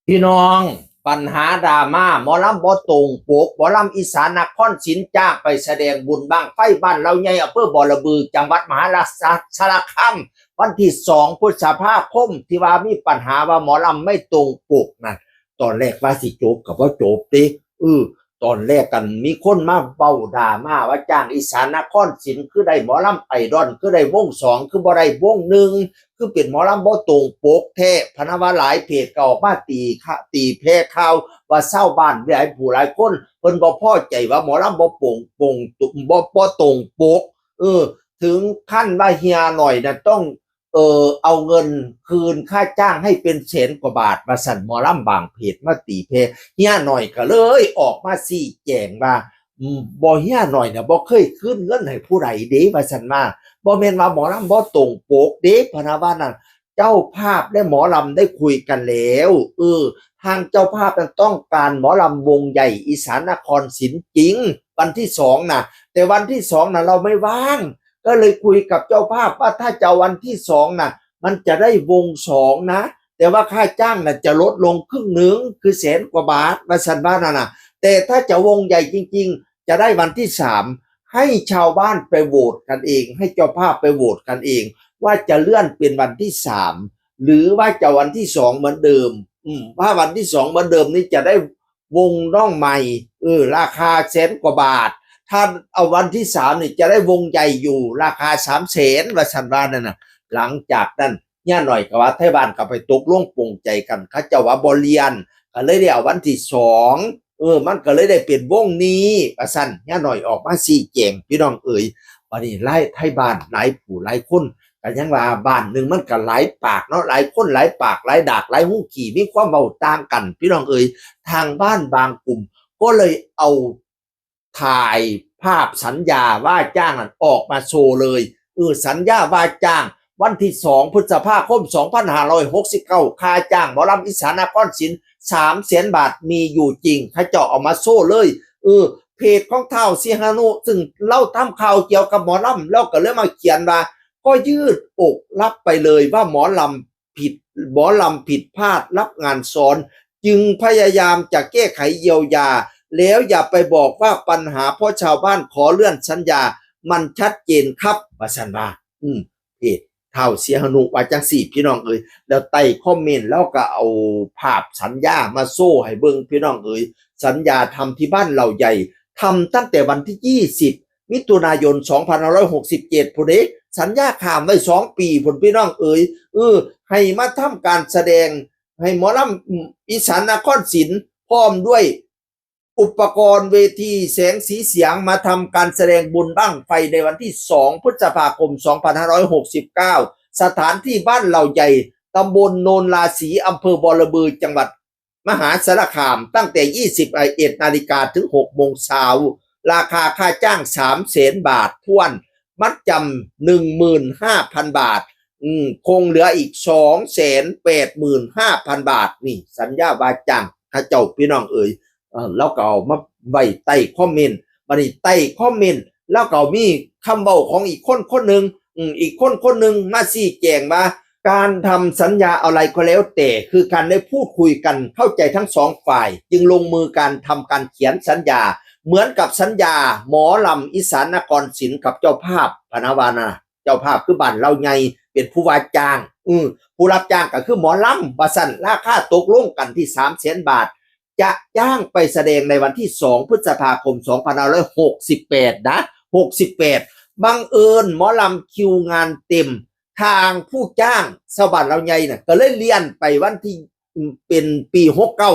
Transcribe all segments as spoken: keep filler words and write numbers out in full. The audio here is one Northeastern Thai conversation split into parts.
พี่น้อง ปัญหาดราม่า หมอลำบ่ตรงปก หมอลำอีสานนครศิลป์จ้างไปแสดงบุญบั้งไฟบ้านลาวใหญ่ อำเภอบอระบือ จังหวัดมหาสารคาม วันที่สองพฤษภาคม ที่ว่ามีปัญหาว่าหมอลำไม่ตรงปกนั่น ตอนแรกว่าสิจบก็บ่จบเด้ เออ ตอนแรกกันมีคนมาเว้าดราม่าว่าจ้างอีสานนครศิลป์คือได้หมอลำไอดอล คือได้วงสอง คือบ่ได้วงหนึ่ง คือเป็นหมอลำบ่ตรงปกแท้ พะนะว่าหลายเพจก็ออกมาตีข่า- ตีแผ่ข่าวว่าชาวบ้านหลายผู้หลายคนเพิ่นบ่พอใจว่าหมอลำบ่ปง- ปง- บ่- บ่ตรงปก เออ ถึงขั้นว่าเฮียหน่อยน่ะต้อง เออ เอาเงินคืนค่าจ้างให้เป็นแสนกว่าบาท ว่าซั่น หมอลำบางเพจมาตีแผ่ เฮียหน่อยก็เลยออกมาชี้แจงว่า อืม บ่ เฮียหน่อยน่ะบ่เคยคืนเงินให้ผู้ใดเด้ ว่าซั่นว่า บ่แม่นว่าหมอลำบ่ตรงปกเด้ พะนะว่านั่น เจ้าภาพและหมอลำได้คุยกันแล้ว เออ ทางเจ้าภาพนั้นต้องการหมอลำวงใหญ่อีสานนครศิลป์จริง วันที่สองน่ะ แต่วันที่สองน่ะเราไม่ว่าง ก็เลยคุยกับเจ้าภาพว่าถ้าจะเอาวันที่สองน่ะ มันจะได้วงสองนะ แต่ว่าค่าจ้างน่ะจะลดลงครึ่งหนึ่ง คือแสนกว่าบาท ว่าซั่นว่านั่นน่ะ แต่ถ้าจะวงใหญ่จริงๆ จะได้วันที่สาม ให้ชาวบ้านไปโหวตกันเอง ให้เจ้าภาพไปโหวตกันเอง ว่าจะเลื่อนเป็นวันที่สาม หรือว่าจะวันที่สองเหมือนเดิม อืม ว่าวันที่สองเหมือนเดิมนี่จะได้วงน้องใหม่ เออ ราคาแสนกว่าบาท ถ้าเอาวันที่สามนี่จะได้วงใหญ่อยู่ ราคาสามแสน ว่าซั่นว่านั่นน่ะ หลังจากนั้นเฮียหน่อยกับว่าไทบ้านก็ไปตกลงปลงใจกัน เขาเจ้าว่าบ่เลื่อน ก็เลยได้เอาวันที่สอง เออ มันก็เลยได้เป็นวงนี้ ว่าซั่น เฮียหน่อยออกมาชี้แจง พี่น้องเอ๋ย บัดนี้หลาย ไทบ้านหลายผู้หลายคนก็ยังว่าบ้านหนึ่งมันก็หลายปากเนาะ หลายคนหลายปาก หลายดาก หลายฮูขี้ มีความเว้าต่างกัน พี่น้องเอ๋ย ทางบ้านบางกลุ่มก็เลยเอาถ่ายภาพสัญญาว่าจ้างนั้นออกมาโชว์เลย เออ สัญญาว่าจ้างวันที่สองพฤษภาคมสองพันห้าร้อยหกสิบเก้า ค่าจ้างหมอลำอีสานนครศิลป์สามแสนบาท มีอยู่จริง เขาเจ้าเอามาโชว์เลย เออ เพจของท้าวสีหนุ ซึ่งเล่าทำข่าวเกี่ยวกับหมอลำ แล้วก็เลยมาเขียนว่า ก็ยืดอกรับไปเลยว่าหมอลำผิด หมอลำผิดพลาดรับงานซ้อน จึงพยายามจะแก้ไขเยียวยา แล้วอย่าไปบอกว่าปัญหาเพราะชาวบ้านขอเลื่อนสัญญา มันชัดเจนครับ ว่าซั่นว่า อืม เพจท้าวสีหนุว่าจังซี่ พี่น้องเอ๋ย แล้วใต้คอมเมนต์แล้วก็เอาภาพสัญญามาโชว์ให้เบิ่ง พี่น้องเอ๋ย สัญญาทำที่บ้านเหล่าใหญ่ ทำตั้งแต่วันที่ยี่สิบมิถุนายนสองพันห้าร้อยหกสิบเจ็ดพุ้นเด้ สัญญาข้ามไว้สองปีพุ้น พี่น้องเอ๋ย เออ ให้มาทำการแสดง ให้หมอลำอีสานนครศิลป์ พร้อมด้วยอุปกรณ์เวทีแสงสีเสียง มาทำการแสดงบุญบั้งไฟในวันที่สองพฤษภาคมสองพันห้าร้อยหกสิบเก้า สถานที่บ้านเหล่าใหญ่ ตำบลโนนราศี อำเภอบอระบือ จังหวัดมหาสารคาม ตั้งแต่ยี่สิบเอ็ดนาฬิกาถึงหกโมงเช้า ราคาค่าจ้างสามแสนบาทถ้วน มัดจำหนึ่งหมื่นห้าพันบาท อืม คงเหลืออีกสองแสนแปดหมื่นห้าพันบาท นี่สัญญาว่าจ้างเขาเจ้า พี่น้องเอ๋ย เออ แล้วก็เอามาไว้ใต้คอมเมนต์ บัดนี้ใต้คอมเมนต์ แล้วก็มีคำเว้าของอีกคนคนหนึ่ง อืม อีกคนคนหนึ่งมาชี้แจงว่า การทำสัญญาอะไรก็แล้วแต่ คือการได้พูดคุยกันเข้าใจทั้งสองฝ่าย จึงลงมือการทำการเขียนสัญญา เหมือนกับสัญญาหมอลำอีสานนครศิลป์กับเจ้าภาพ พะนะว่านะ เจ้าภาพคือบ้านเหล่าใหญ่ เป็นผู้ว่าจ้าง อือ ผู้รับจ้างก็คือหมอลำ ว่าซั่น ราคาตกลงกันที่สามแสนบาท จะจ้างไปแสดงในวันที่สองพฤษภาคมสองพันห้าร้อยหกสิบแปดนะ หกสิบแปด บังเอิญหมอลำคิวงานเต็ม ทางผู้จ้างชาวบ้านเหล่าใหญ่น่ะ ก็เลยเลื่อนไปวันที่ เป็นปีหกเก้า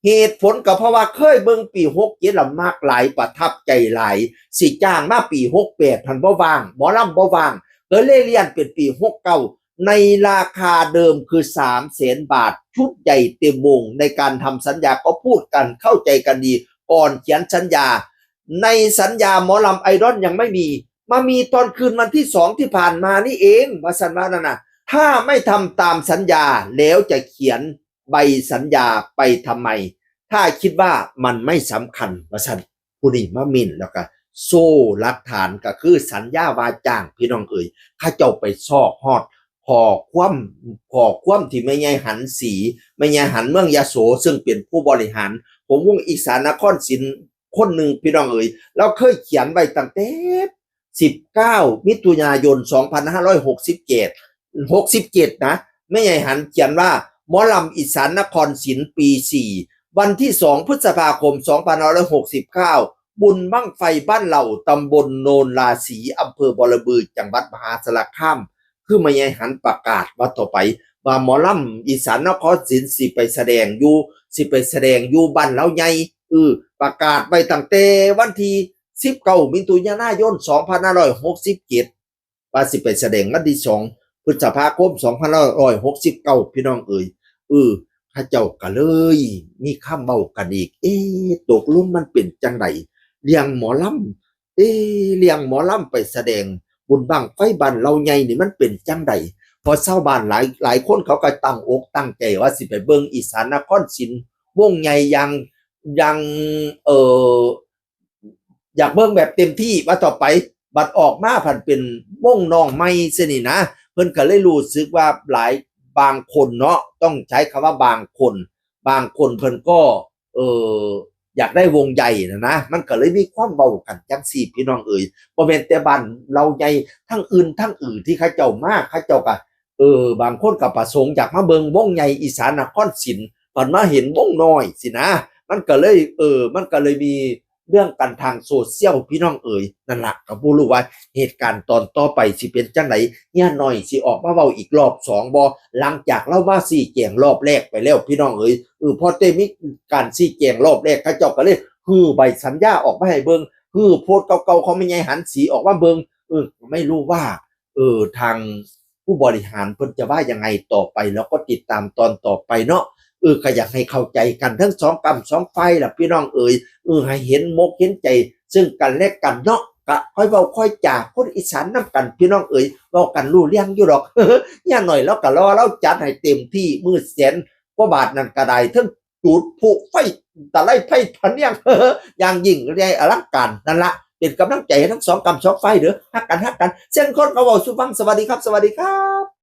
เหตุผลก็เพราะว่าเคยเบิ่งปีหกเจ็ดแล้วมักหลาย ประทับใจหลาย สิจ้างมาปีหกแปด พันบ่ว่าง หมอลำบ่ว่าง ก็เลยเลื่อนเป็นปีหกเก้า ในราคาเดิมคือสามแสนบาท ชุดใหญ่เต็มวง ในการทำสัญญาก็พูดกันเข้าใจกันดี ก่อนเขียนสัญญา ในสัญญาหมอลำไอดอลยังไม่มี มามีตอนคืนวันที่สองที่ผ่านมานี่เอง ว่าซั่นว่านั่นน่ะ ถ้าไม่ทำตามสัญญาแล้วจะเขียนใบสัญญาไปทำไม ถ้าคิดว่ามันไม่สำคัญ ว่าซั่น ผู้นี้มาเม้นแล้วก็โชว์หลักฐานก็คือสัญญาว่าจ้าง พี่น้องเอ๋ย เขาเจ้าไปซอกฮอด ข้อความข้อความที่แม่ใหญ่หันศรี แม่ใหญ่หันเมืองยโส ซึ่งเป็นผู้บริหารของวงอีสานนครศิลป์คนหนึ่งพี่น้องเอ๋ย เราเคยเขียนไว้ตั้งแต่ สิบเก้า มิถุนายน สองพันห้าร้อยหกสิบเจ็ด หกสิบเจ็ด นะ แม่ใหญ่หันเขียนว่า หมอลำอีสานนครศิลป์ปี สี่ วันที่ สอง พฤษภาคม สองพันห้าร้อยหกสิบเก้า บุญบั้งไฟบ้านเหล่า ตำบลโนนราศี อำเภอบอระบือ จังหวัดมหาสารคาม คือแม่ใหญ่หันประกาศว่าต่อไป ว่าหมอลำอีสานนครศิลป์สิไปแสดงอยู่ สิไปแสดงอยู่บ้านเหล่าใหญ่ เออ ประกาศไว้ตั้งแต่วันที่ สิบเก้า มิถุนายน สองพันห้าร้อยหกสิบเจ็ด ว่าสิไปแสดงวันที่ สอง พฤษภาคม สองพันห้าร้อยหกสิบเก้า พี่น้องเอ๋ย เออ เขาเจ้าก็เลยมีคำเว้ากันอีก เอ๊ะ ตกลงมันเป็นจังใด เรื่องหมอลำ เอ๊ะ เรื่องหมอลำไปแสดงบุญบั้งไฟบ้านเหล่าใหญ่นี่มันเป็นจังใด เพราะชาวบ้านหลาย หลายคนเขาก็ตั้งอกตั้งใจว่าสิไปเบิ่งอีสานนครศิลป์วงใหญ่อย่าง อย่าง เอ่อ อยากเบิ่งแบบเต็มที่ ว่าต่อไป บัดออกมาผันเป็นวงน้องใหม่เสียนี่นะ เพิ่นก็เลยรู้สึกว่าหลาย บางคนเนาะ ต้องใช้คำว่าบางคน บางคนเพิ่นก็ เออ อยากได้วงใหญ่นะนะ มันก็เลยมีความเว้ากันจังซี่พี่น้องเอ๋ย บ่แม่นแต่บ้านเหล่าใหญ่ ทั้งอื่นทั้งอื่นที่เขาเจ้ามา เขาเจ้าก็ เออ บางคนก็ประสงค์อยากมาเบิ่งวงใหญ่อีสานนครศิลป์ ผันมาเห็นวงน้อยสินะ มันก็เลย เออ มันก็เลยมีเรื่องกันทางโซเชียลพี่น้องเอ๋ย นั่นละ ก็บ่รู้ว่าเหตุการณ์ตอนต่อไปสิเป็นจังได เฮียน้อยสิออกมาเว้าอีกรอบสองบ่ หลังจากลาวมาชี้แจงรอบแรกไปแล้วพี่น้องเอ๋ย เออ พอได้มีการชี้แจงรอบแรก เขาเจ้าก็เลย ฮือใบสัญญาออกมาให้เบิ่ง ฮือโพสต์เก่าๆของแม่ใหญ่หันศรีออกมาเบิ่ง เออ ไม่รู้ว่า เออ ทางผู้บริหารเพิ่นจะว่ายังไงต่อไป แล้วก็ติดตามตอนต่อไปเนาะ เออ ก็อยากให้เข้าใจกันทั้งสองกำสองฝ่ายล่ะพี่น้องเอ๋ย เออ ให้เห็นมกเห็นใจซึ่งกันและกันเนาะ ก็ค่อยเว้าค่อยจา คนอีสานนำกันพี่น้องเอ๋ย เว้ากันรู้เรื่องอยู่ดอก เฮียน้อยลาวก็รอลาวจัดให้เต็มที่ มื้อแสนกว่าบาทนั่นก็ได้ ทั้งจุดพลุไฟ ตะไลไฟพะเนียง อย่างยิ่งใหญ่อลังการ นั่นละ เป็นกำลังใจให้ทั้งสองกำสองฝ่ายเด้อ ฮักกัน ฮักกัน เช่นคนก็เว้าสู่ฟัง สวัสดีครับ สวัสดีครับ